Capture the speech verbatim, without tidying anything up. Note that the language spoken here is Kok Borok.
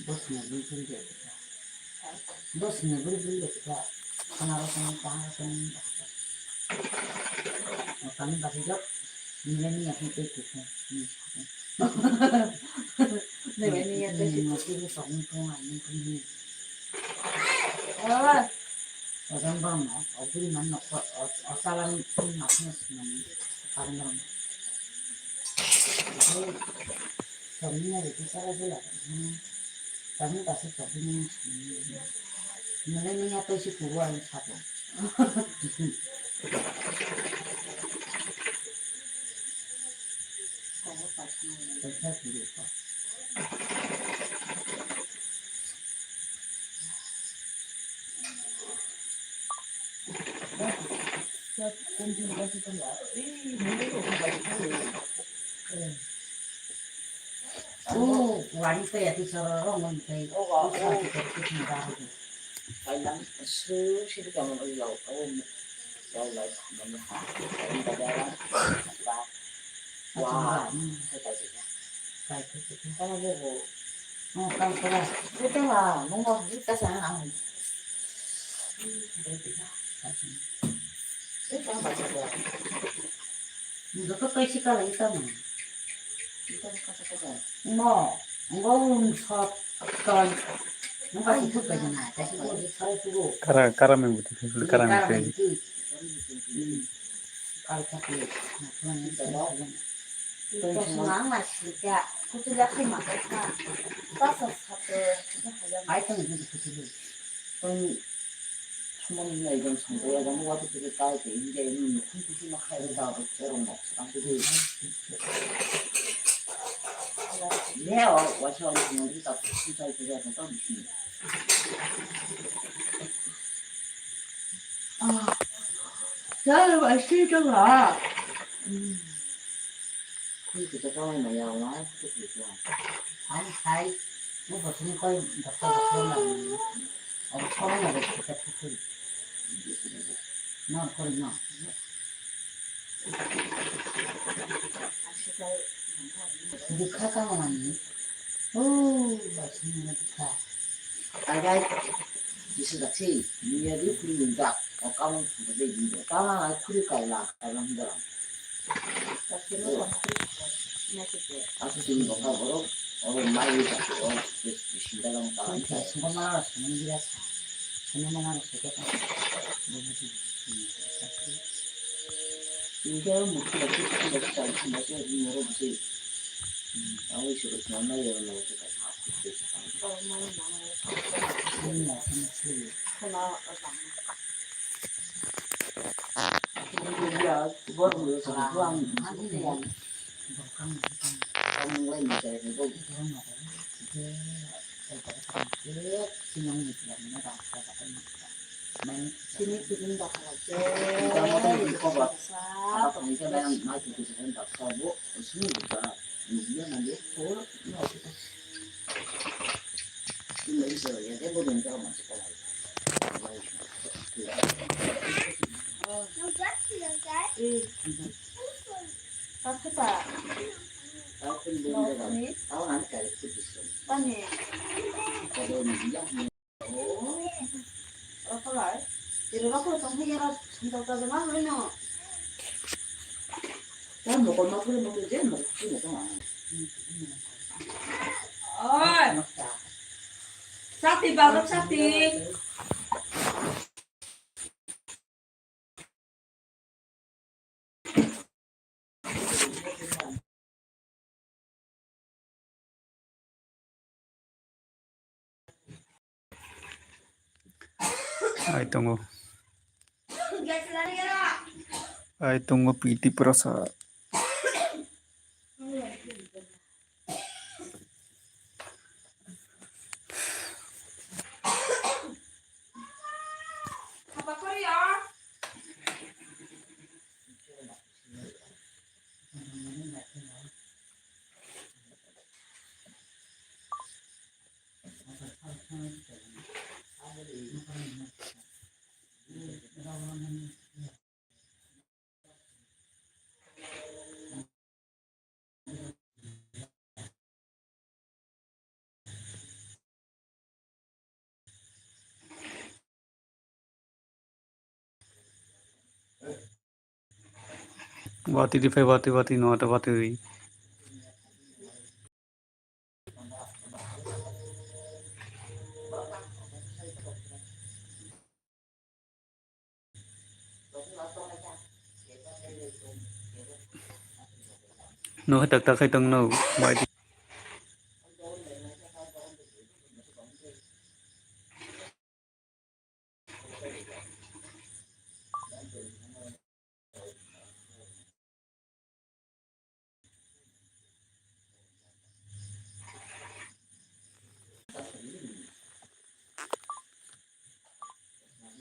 Bwswngni bwrwi bwrwi bai kha. Bwswngni bwrwi bwrwi bai kha. Khana rokni, kaham rokni. Kami bachajak. Nini yakni tei kuphung. Nini yakni tei kuphung. Nini yakni tei kuphung. Oi. Ojang borok no, o bwrwi man nokho, o, o chala ni phone ma phone swnam ni, karon borok no. Tei, tongni na rwdi chala jila, hmm, tongni basa tongni na swnam ni, nini ya tei si kuru ang sabo. Tei sa kuru ko. Oh, wari kaya ti soro rongo ni kai. Kailang su sini kamu lagi lau kau ni lau lau kamu ni ha kamu pada orang ba wa kata sih. Kai kata sih. Kamu bobo. Oh, kamu kau. Kita lah, mau mau kita sana. Joto kaisa kala ita mano. No, ngo wng sot ton. Ngo kaisa thuk bai jana, kaisa thuk bai jana. Kara, kara meng buti, kara meng buti. Kara meng buti. Hmm. Kara thuk bai jana. Tong song ang na sika, kutu ya khai ma khai ka. Basa sate, kutu hai ya. Ai tong ni kutu kutu. Tong sumon ni ai tong song ya, tong wa tu kutu kai te, ini dai ini kutu kutu ma khai da, tong song no. Ang kutu. Ne o, wa sa o sumon ni ta kutu kai te ya, tong song. Ah, ya, ba shi tong ha. Hmm. Khui kisa kama maya wai kisa kisa. Hai hai, mo bosong koi doktor doktor na. Om koi na doktor doktor koi. Na koi na. Dikha kama mani. Oh, bosong na dikha. Ai bai, jisa daksi, niya di kuri nungjak, o kamang kuri de di, kamang ai kuri kaila, kaila nungjak. Aku sini bokal borok, oro mai ni tak, oro sinta kamu kawan. Ini kan mungkin aku tidak bisa, bisa, bisa, ini orang bisa. Awi suka semua ya, orang lain suka. Sini kirim bakala je. Kita mau teman di cover. Apa kita yang mau kita sering tak tahu, sini juga. Ini dia nanti, oh, ini kita. Ini bisa ya, dia boleh minta masuk ke laut. Oi. Sati, balok sati. Ai tongo. Ai tongo P T Prasad. Watwi rifai watwi watwi no watwi watwi. No hai tak tak khai tong no.